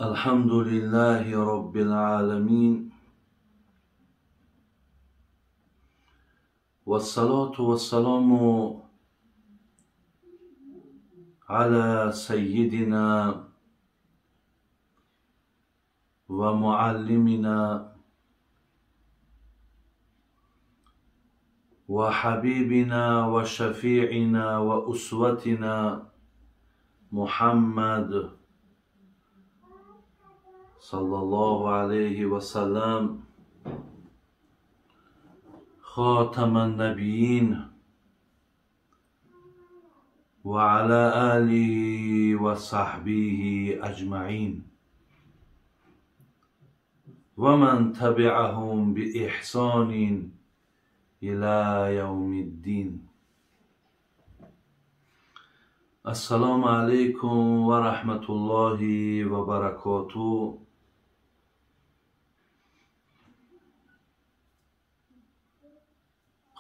الحمد لله رب العالمين والصلاة والسلام على سيدنا ومعلمنا وحبيبنا وشفيعنا وأسوتنا محمد صلى الله عليه وسلم خاتم النبيين وعلى آله وصحبه أجمعين ومن تبعهم بإحسان إلى يوم الدين. السلام عليكم ورحمة الله وبركاته.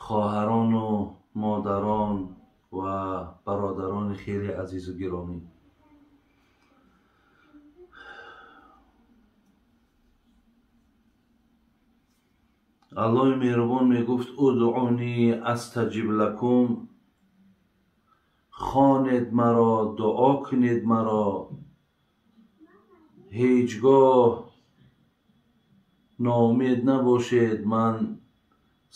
خواهران و مادران و برادران خیلی عزیز و گرامی، الله مهربان میگفت ادعونی استجب لکم، خوانید مرا، دعا کنید مرا، هیچگاه ناامید نباشید، من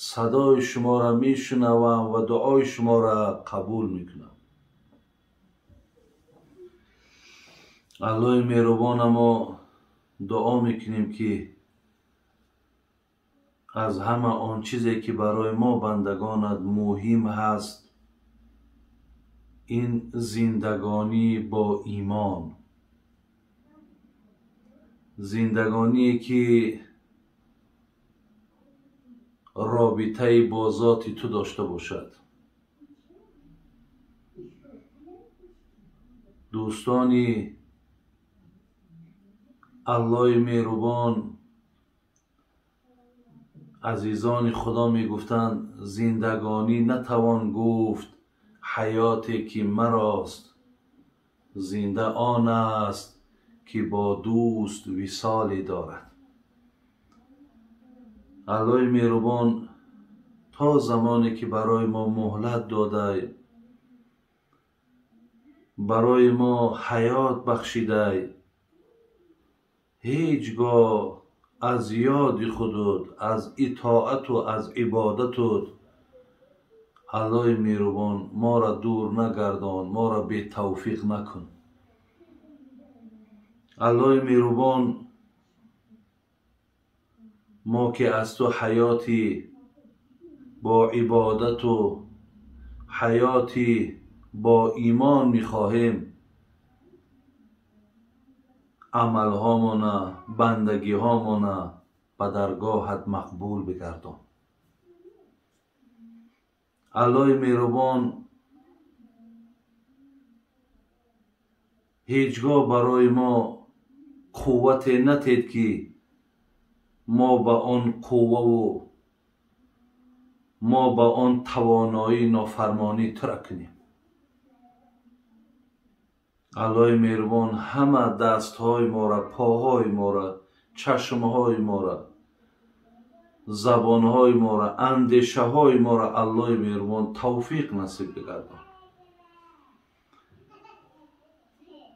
صدای شما را میشنوم و دعای شما را قبول میکنم. الله مهربان ما دعا میکنیم که از همه آن چیزی که برای ما بندگانت مهم هست، این زندگانی با ایمان، زندگانی که رابطه با ذات تو داشته باشد. دوستانی الله مهربان، عزیزان خدا میگفتند زندگانی نتوان گفت حیاتی که مراست، زنده آن است که با دوست وصالی دارد. الله مهربان تا زمانی که برای ما مهلت داده، برای ما حیات بخشیده، هیچگاه از یاد خودت، از اطاعت و از عبادتت الله مهربان ما را دور نگردان، ما را بی توفیق نکن. الله مهربان ما که از تو حیاتی با عبادت و حیاتی با ایمان میخواهیم، عملهامانه، بندگیهامانه به درگاهت مقبول بگردان. الله مهربان هیچگاه برای ما قوت نتید که ما به آن قوه و ما به آن توانایی نافرمانی ترک کنیم. الله مهربان همه دستهای ما را، پاهای ما را، چشمهای ما را، زبانهای ما را، اندیشه های ما را الله مهربان توفیق نصیب بگردان.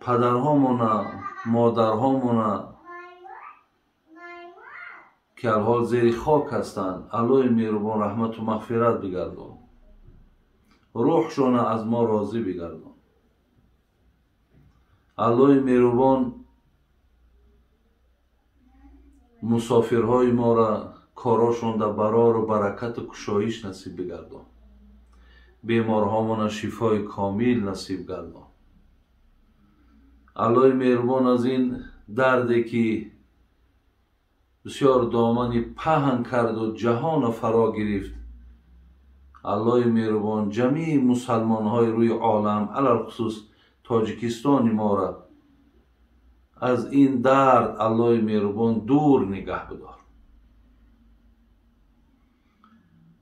پدرهامون، مادرهامون که الحال زیر خاک هستند، الله مهربان رحمت و مغفرت بگردان، روحشان از ما راضی بگردان. الله مهربان مسافرهای ما را کاراشون در برار و برکت و کشایش نصیب بگردان، بیمارهامان شفای کامل نصیب گردان. الله مهربان از این دردی که بسیار دامنی پهن کرد و جهان فرا گرفت، الله مهربان جمیع مسلمان های روی عالم، علی الخصوص تاجیکستان ما را از این درد الله مهربان دور نگه بدار.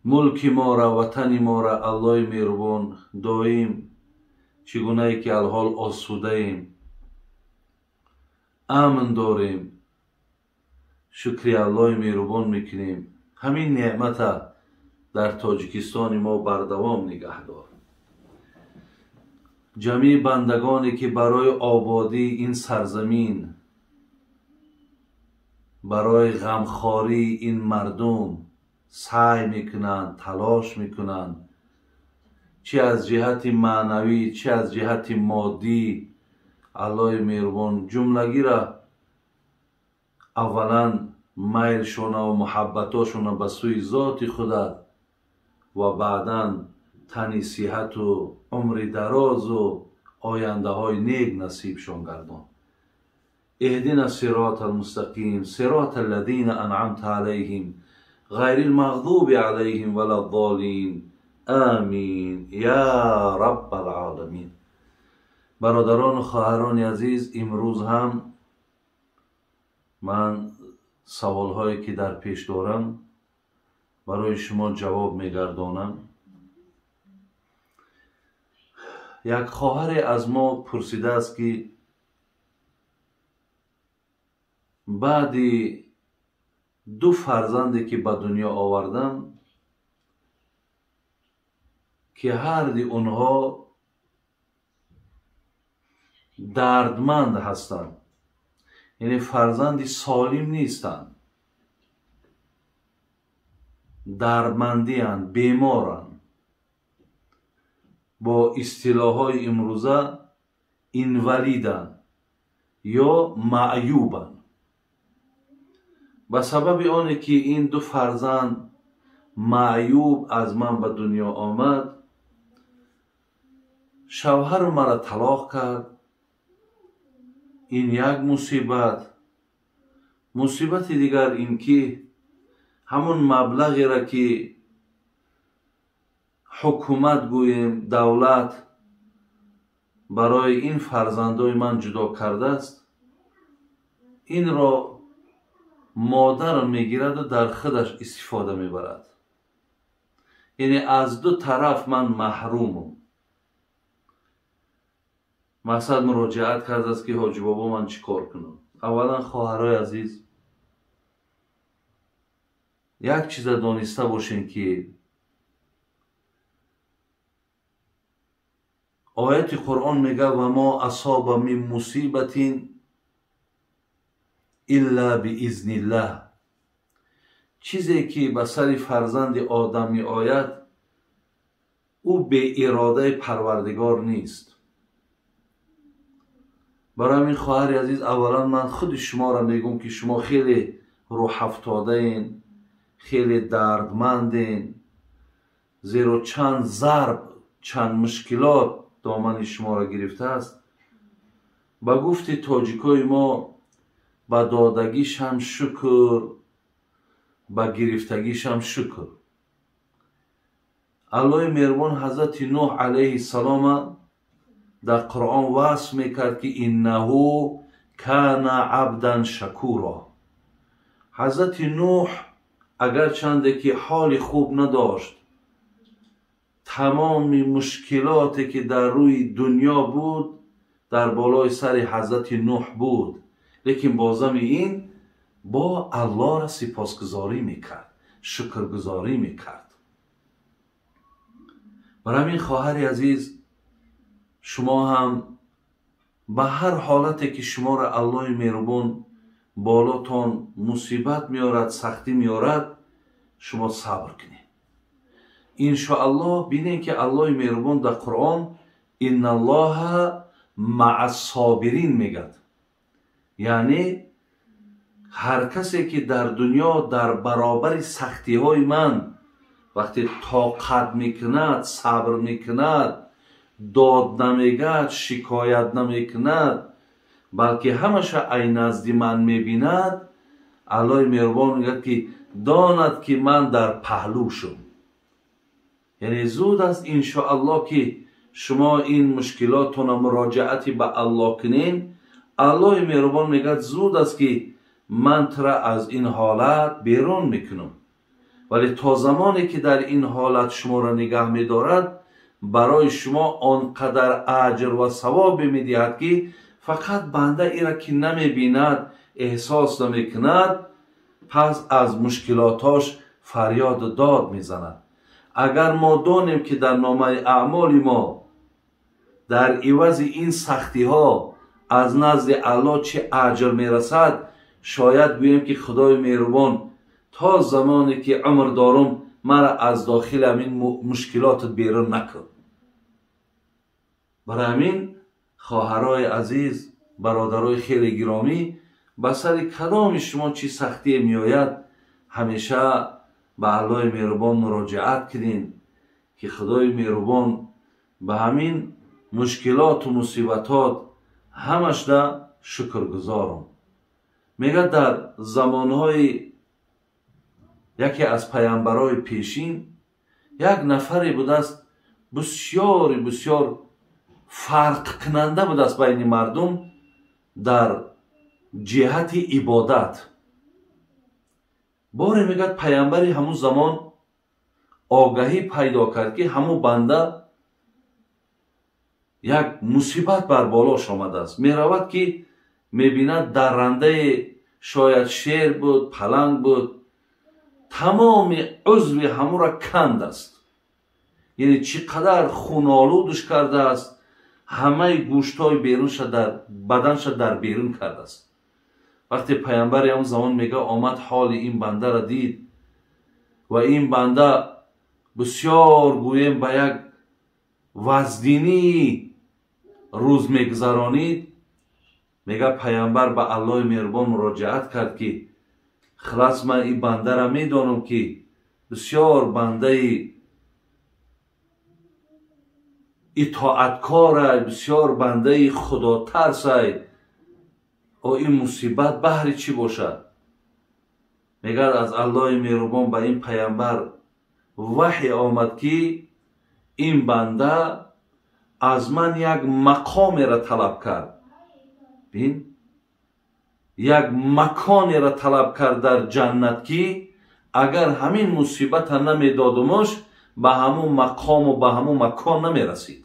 ملک ما را، وطن ما را الله مهربان دائم چگونه که الحال آسوده ایم، Амн дорем, шукри Аллоҳи меҳрубон мекунем. Ҳамин неъмата дар Тоҷикистони мо бардавом нигаҳ дор. Ҷамъи бандагоне ки барои ободии ин сарзамин, барои ғамхории ин мардум саъй мекунанд, талош мекунанд, чӣ аз ҷиҳати маънавӣ, чӣ аз ҷиҳати моддӣ, Аллоҳи меҳрубон ҷумлагиро аввалан майлшонаву муҳаббатошона ба сӯи зоти худат ва баъдан тани сиҳату умри дарозу ояндаҳои нек насибшон гардон. اهدنا الصراط المستقيم صراط الذين أنعمت عليهم غير المغضوب عليهم ولا الضالين آمين يا رب العالمين. برادران و خواهران عزیز، امروز هم من سوالهایی که در پیش دارم برای شما جواب میگردانم. یک خواهر از ما پرسیده است که بعدی دو فرزندی که به دنیا آوردم که هر دی اونها دردمند هستند، یعنی فرزندی سالم نیستند، دردمندی اند، بیمارند، با اصطلاح‌های امروزه اینولیدند یا معیوبند. به سبب آنه که این دو فرزند معیوب از من به دنیا آمد، شوهر مرا طلاق کرد. این یک مصیبت. مصیبت دیگر این که همون مبلغی را که حکومت گوییم دولت برای این فرزندای من جدا کرده است، این را مادر میگیرد و در خودش استفاده میبرد. یعنی از دو طرف من محرومم. مقصد مراجعت کرده است که حاجی بابا من چیکار کنم؟ اولا خواهرای عزیز، یک چیز دانسته باشین که آیت قرآن میگه و ما اصاب من مصیبت الا باذن الله. چیزی که به سر فرزند آدم می آید او به اراده پروردگار نیست. برای همین خواهر عزیز، اولا من خود شما را میگم که شما خیلی روح افتاده این، خیلی دردمندین، زیرا چند ضرب، چند مشکلات دامن شما را گرفته است. به گفت تاجیکای ما به دادگیش هم شکر، به گرفتگیش هم شکر. الله مهربان حضرت نوح علیه السلام در قرآن وصف میکرد که انه کان عبدا شکورا. حضرت نوح اگر چنده که حال خوب نداشت، تمام مشکلاتی که در روی دنیا بود در بالای سر حضرت نوح بود، لیکن بازم این با الله را سپاسگزاری میکرد، شکرگزاری میکرد. برای همین خواهر عزیز، شما هم به هر حالتی که شما را الله مهربان بالاتان مصیبت میارد، سختی میارد، شما صبر کنید. انشاءالله بینید که الله مهربان در قرآن ان الله مع الصابرین میگد. یعنی هر کسی که در دنیا در برابر سختی های من وقتی طاقت میکند، صبر میکند، داد نمیگد، شکایت نمیکند، بلکه همشه ای نزد من میبیند، الله مهربان میگد که داند که من در پهلوشم. یعنی زود است انشاءالله که شما این مشکلاتون مراجعتی به الله کنین، الله مهربان میگد زود است که من ترا از این حالت بیرون میکنم. ولی تا زمانی که در این حالت شما را نگه میدارد، برای شما آنقدر اجر و ثواب میدهد که Фақат банда ира ки намебинад, эҳсос намекунад, пас аз мушкилоташ фарёду дод мезанад. Агар мо донем ки дар номаи аъмоли мо дар ивази ин сахтиҳо аз назди Аллоҳ чӣ аҷр мерасад, шояд гӯем ки Худои меҳрубон, то замоне ки умр дорум мара аз дохили ҳамин мушкилот берун накун. Барои ҳамин хоҳарои азиз, бародарои хеле гиромӣ, ба сари кадоми шумо чӣ сахтие меояд, ҳамеша ба Аллоҳи меҳрубон муроҷиат кунед ки Худои меҳрубон ба ҳамин мушкилоту мусибатот ҳамашда шукргузорам. Мегӯяд дар замонҳои яке аз паямбарои пешин як нафаре будааст, бисёри бисёр фарқкунанда будааст байни мардум дар ҷиҳати ибодат. Боре мегӯяд паямбари ҳамун замон огаҳӣ пайдо кард ки ҳамун банда як мусибат бар болош омадааст. Меравад ки мебинад даррандае, шояд шер буд, паланг буд, тамоми узви ҳамура канд аст. Яъне чӣ қадар хунолудаш кардааст, ҳамаи гӯштҳои берунша дар баданша дар берун кардааст. Вақте паямбари ҳамун замон мега омад, ҳоли ин бандара дид ва ин банда бисёр гӯем ба як ваздинӣ рӯз мегузаронид, мега паямбар ба Аллоҳи меҳрубон муроҷиат кард ки хилас ман ин бандара медонам ки бисёр бандаи итоаткорай, бисёр бандаи худотарсай, о ин мусибат баҳри чӣ бошад? Мегӯяд аз Аллоҳи меҳрубон ба ин паямбар ваҳй омад ки ин банда аз ман як мақомеро талаб кард. Бин, як маконеро талаб кард дар ҷаннат ки агар ҳамин мусибата намедодумаш, ба ҳамун мақому ба ҳамун макон намерасид.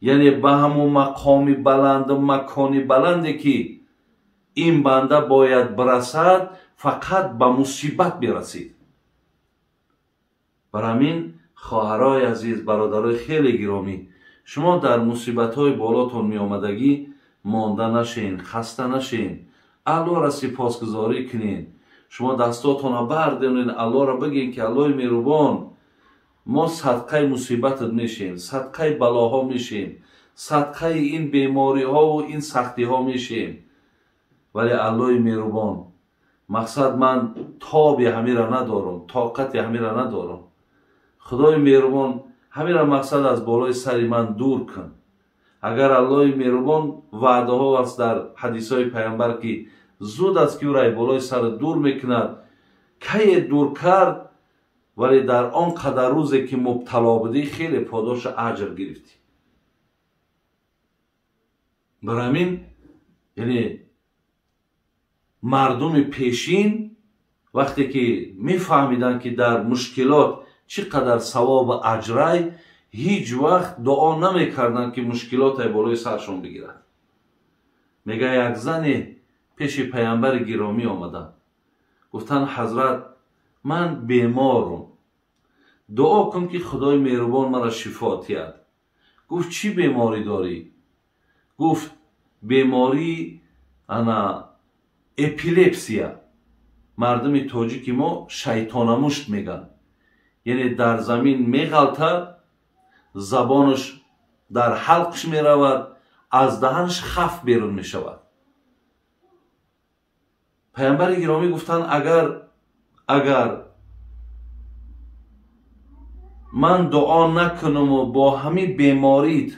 Яъне ба ҳамун мақоми баланду макони баланде ки ин банда бояд бирасад, фақат ба мусибат мерасид. Бар ҳамин хоҳарои азиз, бародарои хеле гиромӣ, шумо дар мусибатҳои болотон меомадагӣ монда нашен, хаста нашен, Аллоҳро сипосгузорӣ кунед. Шумо дастотонро бардонед, Аллоҳро бигӯед ки Аллоҳи меҳрубон, мо садқаи мусибатат мешем, садқаи балоҳо мешем, садқаи ин бемориҳову ин сахтиҳо мешем. Вале Аллоҳи меҳрубон, мақсад ман тоби ҳамира надорам, тоқати ҳамира надорам. Худои меҳрубон, ҳамира мақсад аз болои сари ман дур кун. Агар Аллоҳи меҳрубон ваъдаҳо аст дар ҳадисҳои паямбар ки зуд аст ки ӯро болои сар дур мекунад, кае дур кард, вале дар он қадар рӯзе ки мубтало будӣ хеле подошу аҷр гирифтӣ. Бар ҳамин яъне мардуми пешин вақте ки мефаҳмиданд ки дар мушкилот чӣ қадар савобу аҷрай, ҳеҷ вақт дуо намекарданд ки мушкилоте болои саршон бигирад. Мега як зане пеши паямбари гиромӣ омаданд, гуфтанд ҳазрат, ман беморум, дуо кун ки Худои меҳрубон мара шифо диҳад. Гуфт чӣ беморӣ дорӣ? Гуфт бемории ана эпилепсия. Мардуми тоҷики мо шайтонамушт мегӯянд, яъне дар замин меғалтад, забонаш дар ҳалқш меравад, аз даҳанш хаф берун мешавад. Паямбари гиромӣ гуфтанд агар ман дуо накунаму бо ҳамин беморит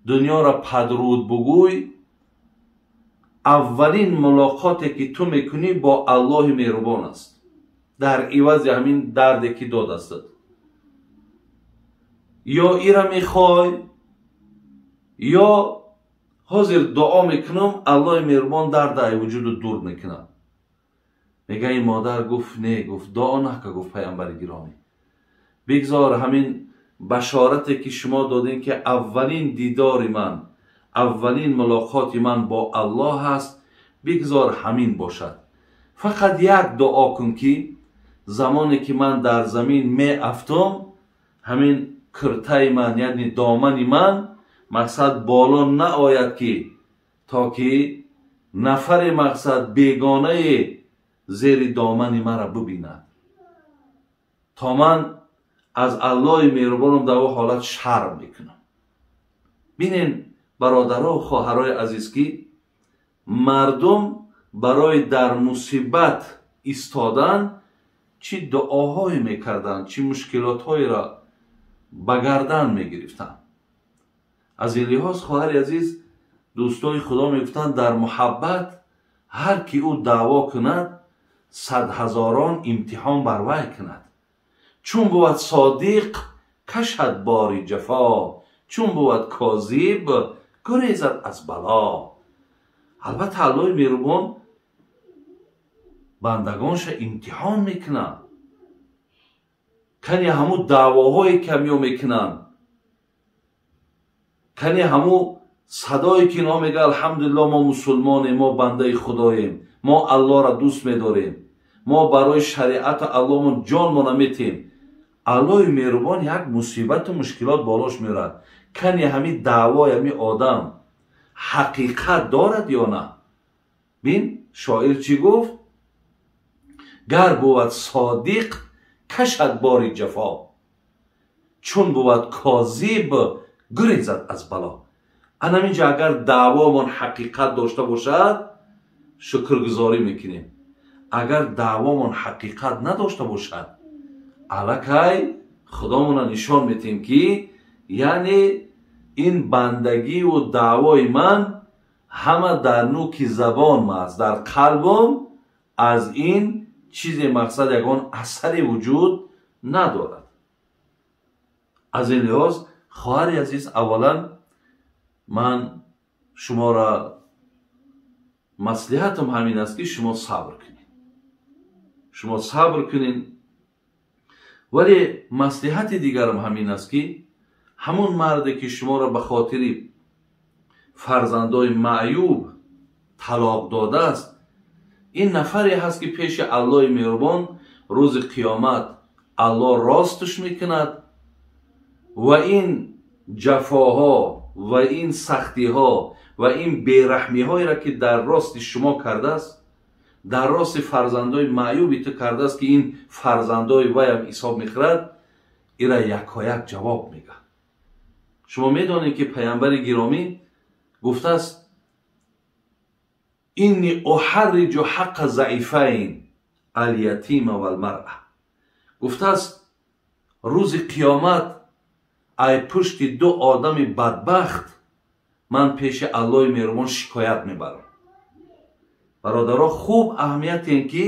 дунёро падруд бугӯй, аввалин мулоқоте ки ту мекунӣ бо Аллоҳи меҳрубон аст дар ивази ҳамин дарде ки додастад. Ё ира мехоҳй, ё ҳозир дуо мекунам, Аллоҳи меҳрубон дарда ай вуҷуду дур мекунад. Мега ин модар гуфт не, гуфт дуо нака, гуфт паямбари гиромӣ, бигзор ҳамин башорате ки шумо додем ки аввалин дидори ман, Аввалин мулоқоти ман бо Аллоҳ аст, бигзор ҳамин бошад. Фақат як дуо кун, ки замоне ки ман дар замин меафтам, ҳамин куртаи ман, яъне домани ман, мақсад боло наояд, ки то ки нафаре, мақсад бегонае, зери домани маро бубинад, то ман аз Аллоҳи меҳрубонам дар о ҳолат шарм мекунам. Бинен, бародару хоҳарои азиз, ки мардум барои дар мусибат истодан чӣ дуоҳое мекарданд, чӣ мушкилотҳоеро ба гардан мегирифтанд. Аз ин лиҳоз, хоҳари азиз, дӯстои Худо мегуфтанд, дар муҳаббат ҳар ки ӯ даъво кунад, садҳазорон имтиҳон бар вай кунад. Чун бувад содиқ, кашад бори ҷафо, чун бувад козиб, гурезад аз бало. Албатта, Аллоҳи меҳрубон бандагонша имтиҳон мекунад. Кани ҳамун даъвоҳое ки ҳамиё мекунанд, кани ҳамун садое ки инҳо мега: «Алҳамдулилло, мо мусулмонем, мо бандаи Худоем, мо Аллоҳро дӯст медорем, мо барои шариату Аллоҳмон ҷонмона метем». Аллоҳи меҳрубон як мусибату мушкилот болош меорад. Кани ҳамин даъвои ҳамин одам ҳақиқат дорад ё на? Бин, шоир чӣ гуфт? Гар бувад содиқ, кашад бори ҷафо, чун бувад козиб, гурезад аз бало. Анаминҷа агар даъвомон ҳақиқат дошта бошад, шукргузорӣ мекунем. Агар даъвомон ҳақиқат надошта бошад, аллакай Худомона нишон метиҳем, ки яъне ин бандагиву даъвои ман ҳама дар нуки забон аст, дар қалбом аз ин чизе, мақсад, ягон асаре вуҷуд надорад. Аз ин лиҳоз, хоҳари азиз, аввалан ман шуморо маслиҳатам ҳамин аст, ки шумо сабр кунед, шумо сабр кунед. Вале маслиҳати дигарам ҳамин аст, ки ҳамон марде ки шуморо ба хотири фарзандои маъюб талоқ додааст, ин нафаре ҳаст, ки пеши Аллоҳи меҳрубон рӯзи қиёмат Аллоҳ ростш мекунад ва ин ҷафоҳо ва ин сахтиҳо ва ин бераҳмиҳоеро, ки дар рости шумо кардааст, дар рости фарзандои маъюби ту кардааст, ки ин фарзандои ваям ҳисоб мехӯрад, ира якояк ҷавоб мегӯяд. Шумо медонед, ки паямбари гиромӣ гуфтааст: «Инни уҳарриҷу ҳаққа заифайн алятима валмаръа». Гуфтааст, рӯзи қиёмат ай пушти ду одами бадбахт ман пеши Аллоҳи меҳрубон шикоят мебарам. Бародаро, хуб аҳамиятем, ки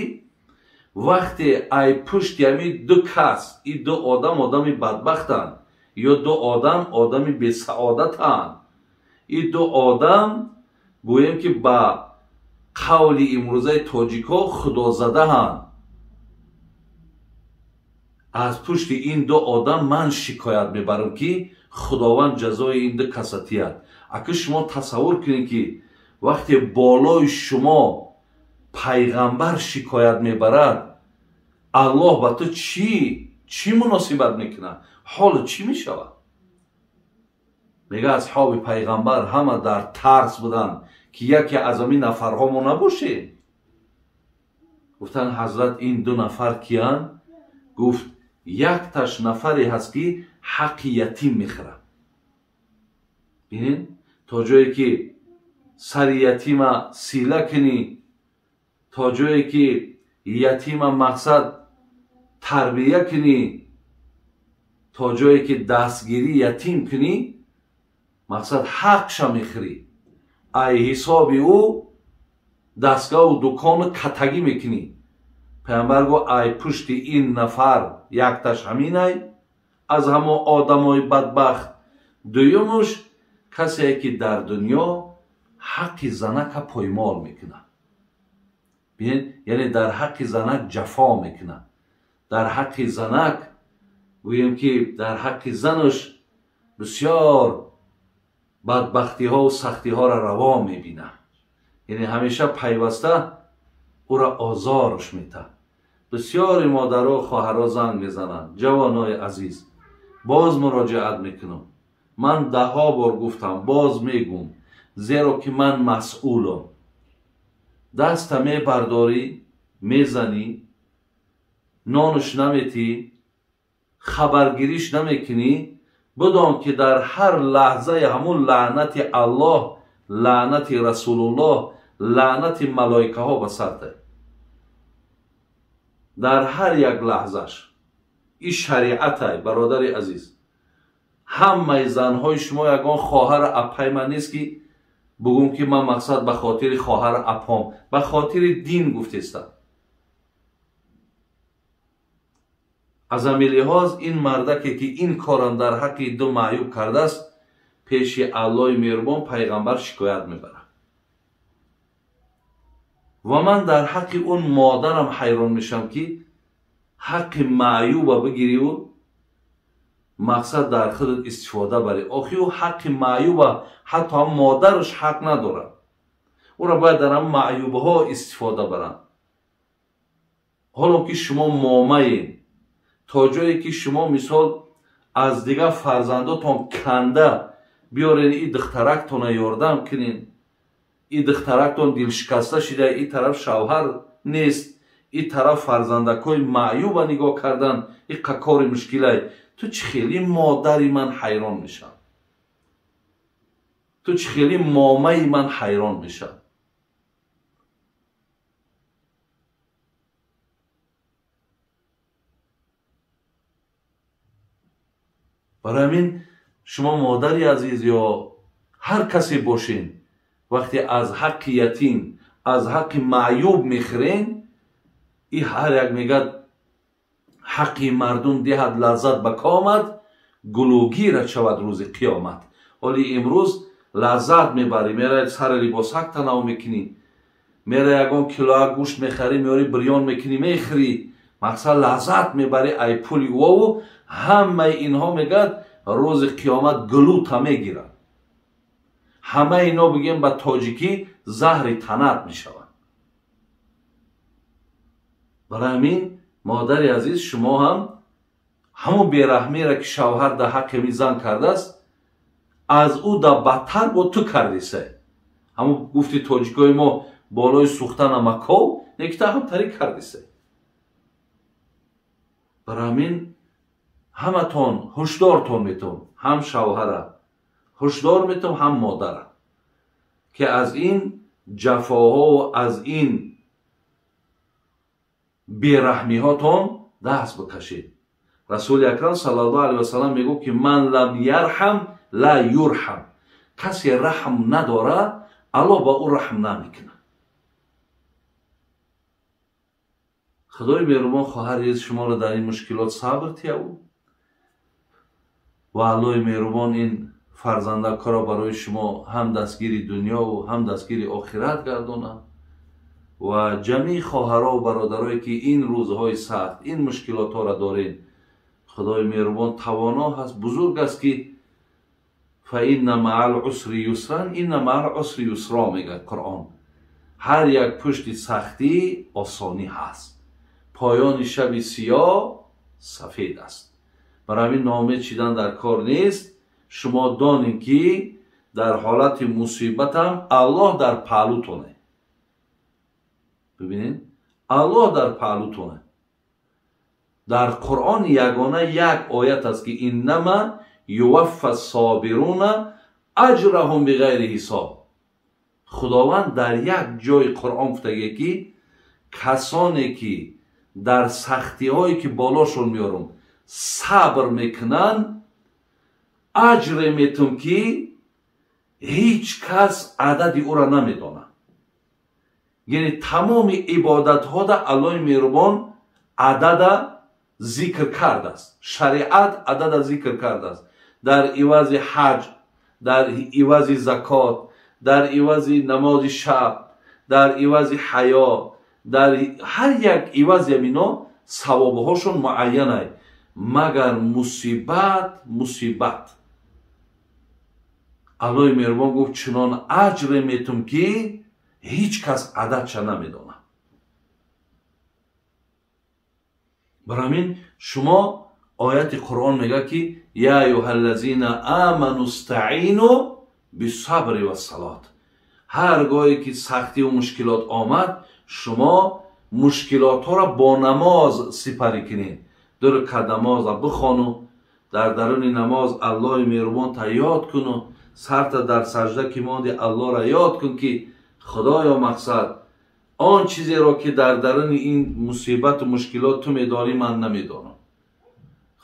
вақте ай пушти ҳами ду кас, и ду одам одами бадбахтанд ё ду одам одами бесаодатанд, и ду одам, гӯем ки ба қавли имрӯзаи тоҷикҳо, худозадаҳанд, аз пушти ин ду одам ман шикоят мебарам, ки Худованд ҷазои ин ду каса тиҳад. Ака, шумо тасаввур кунед, ки вақте болои шумо пайғамбар шикоят мебарад, Аллоҳ ба ту чӣ муносибат мекунад, ҳоло чӣ мешавад? Мега, асҳоби пайғамбар ҳама дар тарс буданд, ки яке аз ҳамин нафарҳо мо набошем. Гуфтанд: «Ҳазрат, ин ду нафар киянд?» Гуфт: «Якташ нафаре ҳаст, ки ҳаққи ятим мехӯрад. Бинед, то ҷое ки сари ятима сила кунӣ, то ҷое ки ятима, мақсад, тарбия кунӣ, то ҷое ки дастгирӣ ятим кунӣ, мақсад, ҳақша мехӯрӣ, ай ҳисоби ӯ дастгоҳу дукону катагӣ мекунӣ». Пайғамбар гуфт: «Ай пушти ин нафар якташ ҳаминай аз ҳамон одамои бадбахт. Дуюмуш касе ки дар дунё ҳаққи занака поймол мекунад». Бинед, яъне дар ҳаққи занак ҷафо мекунад, дар ҳаққи занак, гӯем ки дар ҳаққи занаш бисёр бадбахтиҳову сахтиҳоро раво мебинад. Яъне ҳамеша пайваста ӯро озорш метаҳад. Бисёри модаро хоҳаро занг мезананд. Ҷавонои азиз, боз муроҷиат мекунам. Ман даҳҳо бор гуфтам, боз мегӯм, зеро ки ман масъулам. Даста мебардорӣ, мезанӣ, нонуш наметӣ, хабаргириш намекунӣ, бидон ки дар ҳар лаҳзаи ҳамун лаънати Аллоҳ, лаънати Расулуллоҳ, лаънати малоикаҳо ба сарта. Дар ҳар як лаҳзаш. Ин шариатай, бародари азиз. Ҳамаи занҳои шумо ягон хоҳар апай ман нест ки бугум ки ман мақсад ба хотири хоҳар апом, ба хотири дин гуфтестам. Аз ҳамин лиҳоз ин мардаке ки ин корам дар ҳаққи ду маъюб кардааст, пеши Аллоҳи меҳрубон пайғамбар шикоят мебарад. Ва ман дар ҳаққи он модарам ҳайрон мешавам ки ҳаққи маъюба бигириву мақсад дар худат истифода барӣ. Охи ӯ ҳаққи маъюба ҳатто ҳам модараш ҳақ надорад. Ӯро бояд дар ҳам маъюбҳо истифода баранд. Ҳоло ки шумо момаед, то ҷое ки шумо мисол аз дигар фарзандотон канда биёрен, и духтарактона ёрдам кунен, и духтарактон дилшикаста шида, и тараф шавҳар нест, и тараф фарзандакҳои маъюба нигоҳ кардан, и кори мушкилай. Ту чӣ хеле модари ман ҳайрон мешавам, ту чӣ хеле момаи ман ҳайрон мешавам. Барои ҳамин шумо модари азиз ё ҳар касе бошен, вақте аз ҳаққи ятим, аз ҳаққи маъюб мехӯрен, и ҳар як мегӯяд ҳаққи мардум диҳад лаззат ба комат, гулӯгират шавад рӯзи қиёмат. Ҳоли имрӯз лаззат мебарӣ, меравед сари либосак танав мекунӣ, меравӣ ягон килоа гӯшт мехарӣ, меорӣ бирён мекунӣ, мехӯрӣ, мақсад лаззат мебарӣ ай пули ӯову. Ҳамаи инҳо мегӯяд рӯзи қиёмат гулӯта мегирад. Ҳамаи ино бигем ба тоҷикӣ заҳри танат мешавад. Барои ҳамин модари азиз, шумо ҳам ҳамон бераҳмиро ки шавҳар дар ҳаққи ҳамин зан кардааст, аз ӯ да бадтар бо ту кардиса. Ҳамон гуфти тоҷикои мо болои сӯхта намаков, некита ҳамтарӣ кардиса. Барои ҳамин ҳаматон ҳушдортон метавон, ҳам шавҳара ҳушдор метавон, ҳам модара, ки аз ин ҷафоҳову аз ин бераҳмиҳотон даст бикашед. Расули акрам саллаллоҳу алайҳи васаллам мегӯ ки ман лам ярҳам ла юрҳам. Касе раҳм надора, Аллоҳ ба ӯ раҳм намекунад. Худои меҳрубон хоҳари шуморо дар ин мушкилот сабр тияву ва Аллоҳи меҳрубон ин фарзандакҳоро барои шумо ҳам дастгири дунёву ҳам дастгири охират гардонад ва ҷамъи хоҳарову бародарое ки ин рӯзҳои сахт, ин мушкилотҳоро доред, Худои меҳрубон тавоно ҳаст, бузург аст ки фаинна маал усри юсран, инна маал усри юсро мегӯяд Қуръон. Ҳар як пушти сахтӣ осонӣ ҳаст. Поёни шаби сиёҳ сафед аст. Барои ҳамин ноумед шидан дар кор нест. Шумо донед ки дар ҳолати мусибатам Аллоҳ дар паҳлӯтоне. Бибинед, Аллоҳ дар паҳлӯтоне. Дар Қуръон ягона як оят аст ки иннама юваффа собируна аҷраҳум биғайри ҳисоб. Худованд дар як ҷои Қуръон гуфтагие ки касоне ки дар сахтиҳое ки болошон меорам сабр мекунанд, аҷре метум ки ҳеҷ кас адади ӯро намедонад. Яъне тамоми ибодатҳода Аллоҳи меҳрубон адада зикр кардааст, шариат адада зикр кардааст. Дар ивази ҳаҷ, дар ивази закот, дар ивази намози шаб, дар ивази ҳаё, дар ҳар як ивази ҳамино савобҳошон муайянай. Магар мусибат, мусибат. Аллоҳи меҳрубон гуфт чунон аҷре метум, ки ҳеҷ кас ададша намедонад. Бар ҳамин шумо ояти Қуръон мегӯяд, ки я аюҳаллазина аману стаину бисабри вассалот. Ҳар гоҳе ки сахтиву мушкилот омад, шумо мушкилотҳоро бо намоз сипарӣ кунед. Ду ракат намоза бихону, дар даруни намоз Аллоҳи меҳрубонта ёд куну, сарта дар сажда ки монди Аллоҳро ёд кун, ки Худоё мақсад он чизеро ки дар даруни ин мусибату мушкилот ту медонӣ, ман намедонам.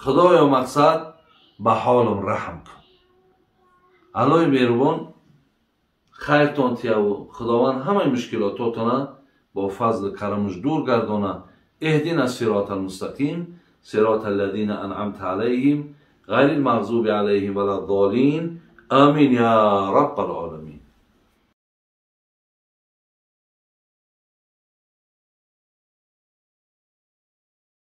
Худоё мақсад ба ҳолам раҳм кун. Аллоҳи меҳрубон хайртон тияву Худованд ҳамаи мушкилототона бо фазлу карамаш дур гардона. Иҳдина сирота алмустақим, сирота аллазина анъамта алайҳим, ғайри алмағзуби алайҳим валаззолин. Амин я раббал оламин.